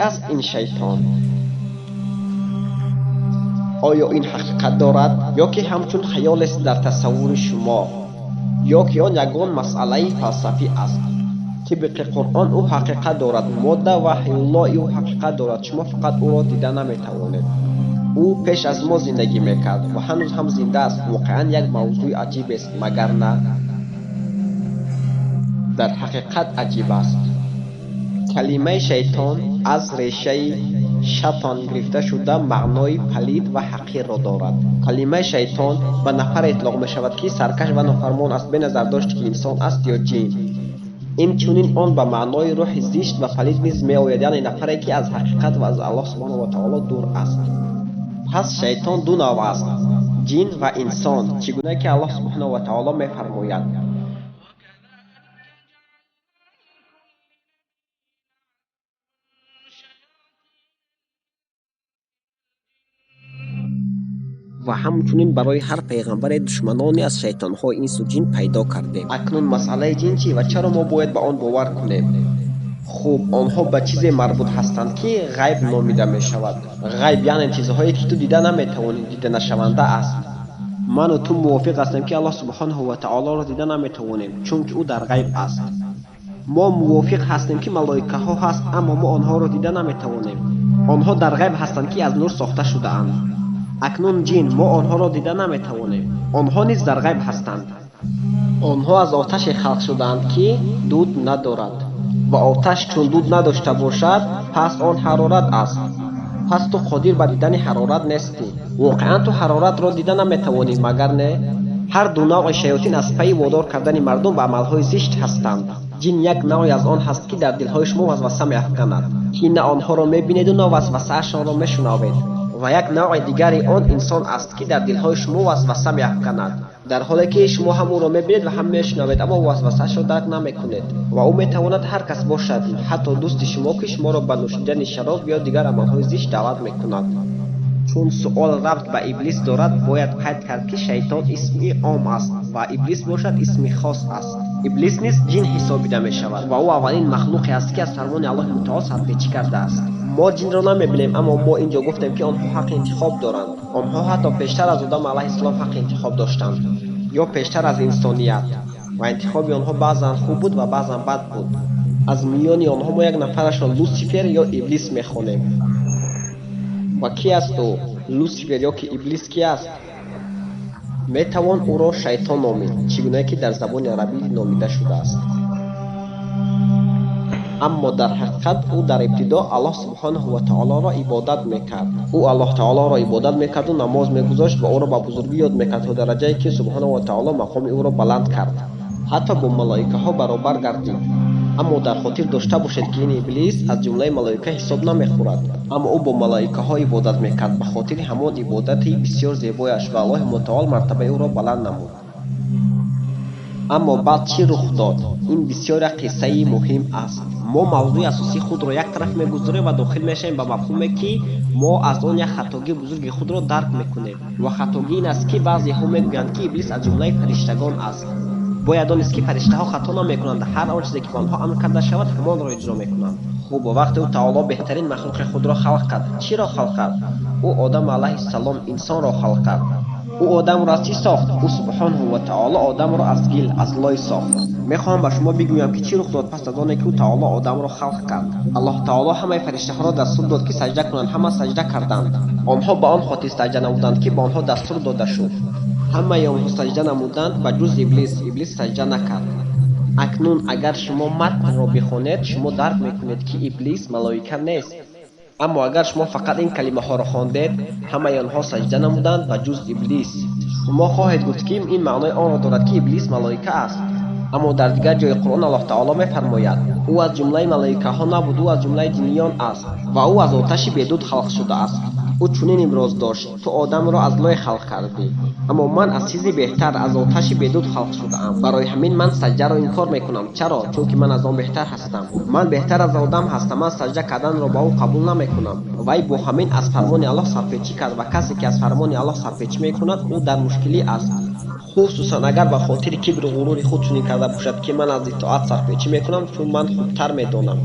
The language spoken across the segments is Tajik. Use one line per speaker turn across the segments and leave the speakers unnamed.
Аст ин шайтон? Оё ин ҳақиқат дорад ё ки ҳамчун хаёлест дар тасаввури шумо, ё ки он ягон масъалаи фалсафӣ аст? Тибқи Қуръон ӯ ҳақиқат дорад, модда ва ҳайюллои ӯ ҳақиқат дорад, шумо фақат ӯро дида наметавонед. Ӯ пеш аз мо зиндагӣ мекард ва ҳанӯз ҳам зинда аст. Воқеан як мавзӯи аҷибест, магар на? Дар ҳақиқат аҷиб аст. Калимаи шайтон аз решаи шатон гирифта шуда маънои палид ва ҳақирро дорад. Калимаи шайтон ба нафаре итлоқ мешавад, ки саркаш ва нофармон аст, беназардошт ки инсон аст ё ҷин. Инчунин он ба маънои рӯҳи зишт ва палид низ меояд, яъне нафаре, ки аз ҳақиқат ва аз Аллоҳ субҳонаҳу ва таоло дур аст. Пас шайтон ду навъ аст: ҷин ва инсон, чӣ гуна ки Аллоҳ субҳонаҳу ва таоло мефармояд. Ва ҳамчунин барои ҳар пайғамбаре душманоне аз шайтонҳои инсу ҷин пайдо кардем. Акнун масъалаи ҷин чӣ ва чаро мо бояд ба он бовар кунем? Хуб, онҳо ба чизе марбут ҳастанд, ки ғайб номида мешавад. Ғайб яъне чизҳое, ки ту дида наметавонӣ, диданашаванда аст. Ману ту мувофиқ ҳастем, ки Аллоҳ субҳонаҳу ва таолоро дида наметавонем, чунки ӯ дар ғайб аст. Мо мувофиқ ҳастем, ки малоикаҳо ҳаст, аммо мо онҳоро дида наметавонем. Онҳо дар ғайб ҳастанд, ки аз нур сохта шудаанд. Акнун ҷин, мо онҳоро дида наметавонем. Онҳо низ дар ғайб ҳастанд. Онҳо аз оташе халқ шудаанд, ки дуд надорад. Ва оташ чун дуд надошта бошад, пас он ҳарорат аст. Пас ту қодир ба дидани ҳарорат нестӣ. Воқеан ту ҳароратро дида наметавонӣ, магар не? Ҳар ду навъи шаётин аз пайи водор кардани мардум ба амалҳои зишт ҳастанд. Ҷин як навъе аз он ҳаст, ки дар дилҳои шумо васваса меафканад, ки на онҳоро мебинеду на васвасаашонро мешунавед. Ва як навъи дигари он инсон аст, ки дар дилҳои шумо васваса меафканад, дар ҳоле ки шумо ҳам ӯро мебинед ва ҳам мешунавед, аммо васвасаашро дарк намекунед. Ва ӯ метавонад ҳар кас бошад, ҳатто дӯсти шумо, ки шуморо ба нӯшидани шароб ё дигар амалҳои зишт даъват мекунад. Чун суол рабт ба иблис дорад, бояд қайд кард, ки шайтон исми ом аст ва иблис бошад исми хос аст. Иблис низ ҷин ҳисобида мешавад ва ӯ аввалин махлуқе аст, ки аз фармони Аллоҳи мутаол сарпечӣ кардааст. Мо ҷинро намебинем, аммо мо инҷо гуфтем, ки онҳо ҳаққи интихоб доранд. Онҳо ҳатто пештар аз Одам алайҳиссалом ҳаққи интихоб доштанд, ё пештар аз инсоният, ва интихоби онҳо баъзан хуб буд ва баъзан бад буд. Аз миёни онҳо мо як нафарашро Лусифер ё Иблис мехонем. Ва ки аст ӯ? Лусифер ё ки Иблис ки аст? Метавон ӯро шайтон номид, чӣ гуна ки дар забони арабӣ номида шудааст. Аммо дар ҳақиқат ӯ дар ибтидо Аллоҳ субҳонаҳу ва таолоро ибодат мекард. Ӯ Аллоҳ таолоро ибодат мекарду намоз мегузошт ва ӯро ба бузургӣ ёд мекард то дараҷае, ки субҳонаҳу ва таоло мақоми ӯро баланд кард, ҳатто бо малоикаҳо баробар гардид. Аммо дар хотир дошта бошед, ки ин Иблис аз ҷумлаи малоика ҳисоб намехӯрад, аммо ӯ бо малоикаҳо ибодат мекард ба хотири ҳамон ибодати бисёр зебояш ва Аллоҳи мутаол мартабаи ӯро баланд намуд. Аммо баъд чӣ рух дод? Ин бисёр як қиссаи муҳим аст. Мо мавзӯи асосии худро як тараф мегузорем ва дохил мешавем ба мафҳуме, ки мо аз он як хатогии бузурги худро дарк мекунем. Ва хатогӣ ин аст, ки баъзеҳо мегӯянд, ки Иблис аз ҷумлаи фариштагон аст. Бояд донист, ки фариштаҳо хато намекунанд, ҳар он чизе, ки ба онҳо амр карда шавад, ҳамонро иҷро мекунанд. Хуб, вақте ӯ таоло беҳтарин махлуқи худро халқ кард, чиро халқ кард? Ӯ Одам алайҳиссалом инсонро халқ кард. Ӯ одамро аз чӣ сохт? Ӯ субҳонаҳу ва таоло одамро аз гил, аз лой сохт. Мехоҳам ба шумо бигӯям, ки чӣ рух дод пас аз оне, ки ӯ таоло одамро халқ кард. Аллоҳ таоло ҳамаи фариштаҳоро дастур дод, ки саҷда кунанд. Ҳама саҷда карданд. Онҳо ба он хотир саҷда намуданд, ки ба онҳо дастур дода шуд. Ҳамаи онҳо саҷда намуданд ба ҷуз Иблис. Иблис саҷда накард. Акнун агар шумо матнро бихонед, шумо дарк мекунед, ки Иблис малоика нест. Аммо агар шумо фақат ин калимаҳоро хондед, ҳамаи онҳо саҷда намуданд ба ҷуз Иблис, шумо хоҳед гуфт, ки ин маънои онро дорад, ки Иблис малоика аст. Аммо дар дигар ҷои Қуръон Аллоҳ таоло мефармояд: ӯ аз ҷумлаи малоикаҳо набуд, ӯ аз ҷумлаи ҷиниён аст ва ӯ аз оташи бедуд халқ шудааст. Ӯ чунин иброз дошт: ту одамро аз лой халқ кардӣ, аммо ман аз чизи беҳтар, аз оташи бедуд халқ шудаам. Барои ҳамин ман саҷдаро инкор мекунам. Чаро? Чунки ман аз он беҳтар ҳастам. Ман беҳтар аз одам ҳастам. Ман саҷда карданро ба ӯ қабул намекунам. Вай бо ҳамин аз фармони Аллоҳ сарпечӣ кард ва касе, ки аз фармони Аллоҳ сарпечӣ мекунад, ӯ дар мушкилӣ аст. Хусусан агар ба хотири кибру ғурури худ чунин карда бошад, ки ман аз итоат сарпечӣ мекунам, чун ман хубтар медонам.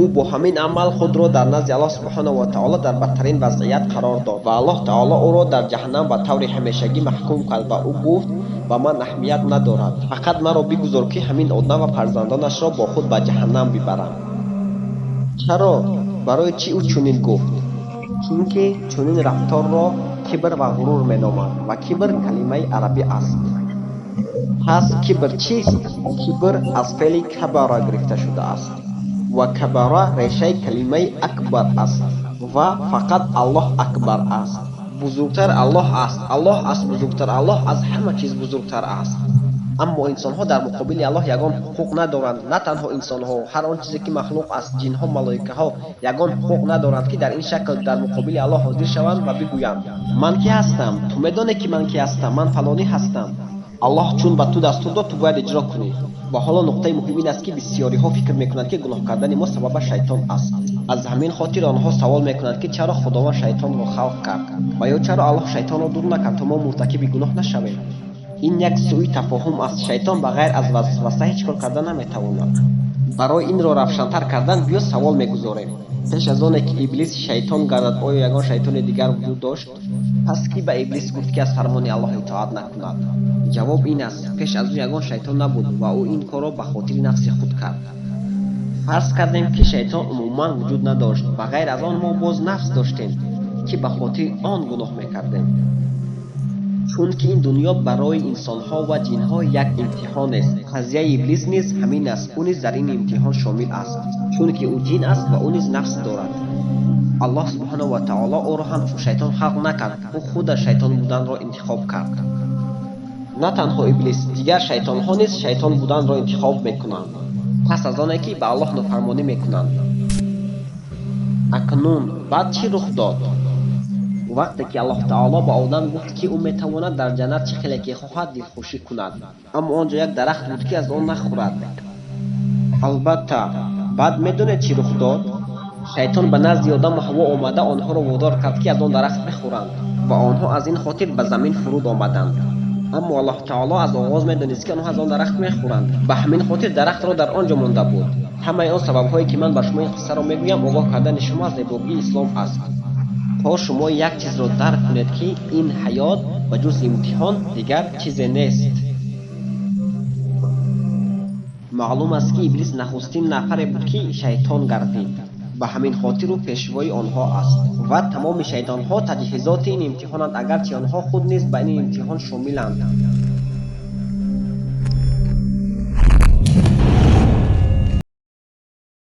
Ӯ бо ҳамин амал худро дар назди Аллоҳ субҳонаҳу ва таоло дар бадтарин вазъият қарор дод ва Аллоҳ таоло ӯро дар ҷаҳаннам ба таври ҳамешагӣ маҳкум кард ва ӯ гуфт: ба ман аҳамият надорад, фақат маро бигузор, ки ҳамин одам ва фарзандонашро бо худ ба ҷаҳаннам бибарам. Чаро? Барои чӣ ӯ чунин гуфт? Чунки чунин рафторро кибр ва ғурур меноманд ва кибр калимаи арабӣ аст. Пас кибр чист? Кибр аз феъли кабара гирифта шудааст ва кабара решаи калимаи акбар аст ва фақат Аллоҳ акбар аст. Бузургтар Аллоҳ аст, Аллоҳ аст бузургтар, Аллоҳ аз ҳама чиз бузургтар аст. Аммо инсонҳо дар муқобили Аллоҳ ягон ҳуқуқ надоранд. На танҳо инсонҳо, ҳар он чизе ки махлуқ аст, ҷинҳо, малоикаҳо ягон ҳуқуқ надоранд, ки дар ин шакл дар муқобили Аллоҳ ҳозир шаванд ва бигӯянд: ман ки ҳастам? Ту медонӣ, ки ман ки ҳастам? Ман фалонӣ ҳастам. Аллоҳ чун ба ту дастур дод, ту бояд иҷро кунӣ. Ва ҳоло нуқтаи муҳим ин аст, ки бисёриҳо фикр мекунанд, ки гуноҳ кардани мо сабабаш шайтон аст. Аз ҳамин хотир онҳо савол мекунанд, ки чаро Худованд шайтонро халқ кард ва ё чаро Аллоҳ шайтонро дур накард, то мо муртакиби гуноҳ нашавем. Ин як сӯи тафоҳум аст. Шайтон ба ғайр аз васваса ҳеҷ кор карда наметавонад. Барои инро равшантар кардан биё савол мегузорем. Пеш аз оне ки Иблис шайтон гардад, оё ягон шайтони дигар вуҷуд дошт? Пас кӣ ба Иблис гуфт, ки аз фармони Аллоҳ итоат накунад? Ҷавоб ин аст: пеш аз ӯ ягон шайтон набуд ва ӯ ин корро ба хотири нафси худ кард. Фарз кардем, ки шайтон умуман вуҷуд надошт. Ба ғайр аз он мо боз нафс доштем, ки ба хотири он гуноҳ мекардем. Чунки ин дунё барои инсонҳо ва ҷинҳо як имтиҳонест. Қазияи Иблис низ ҳамин аст. Ӯ низ дар ин имтиҳон шомил аст, чунки ӯ ҷин аст ва ӯ низ нафс дорад. Аллоҳ субҳонаҳу ва таоло ӯро ҳамчун шайтон халқ накард, ӯ худаш шайтон буданро интихоб кард. На танҳо Иблис, дигар шайтонҳо низ шайтон буданро интихоб мекунанд, пас аз оне ки ба Аллоҳ нофармонӣ мекунанд. Акнун баъд чӣ рух дод? Вақте ки Аллоҳ таоло ба Одам гуфт, ки ӯ метавонад дар ҷаннат чӣ хеле ки хоҳад дилхушӣ кунад, аммо он ҷо як дарахт буд, ки аз он нахӯрад. Албатта, баъд медонед чӣ рух дод? Шайтон ба назди Одаму Ҳаво омада онҳоро водор кард, ки аз он дарахт бихӯранд ва онҳо аз ин хотир ба замин фуруд омаданд. Аммо Аллоҳ таоло аз оғоз медонист, ки онҳо аз он дарахт мехӯранд. Ба ҳамин хотир дарахтро дар он ҷо монда буд. Ҳамаи он сабабҳое, ки ман ба шумо ин қиссаро мегӯям, огоҳ кардани шумо аз зебогии ислом аст, то шумо як чизро дарк кунед, ки ин ҳаёт ба ҷуз имтиҳон дигар чизе нест. Маълум аст, ки Иблис нахустин нафаре буд, ки шайтон гардид. Ба ҳамин хотир ӯ пешвои онҳо аст ва тамоми шайтонҳо таҷҳизоти ин имтиҳонанд, агарчи онҳо худ низ ба ин имтиҳон шомиланд.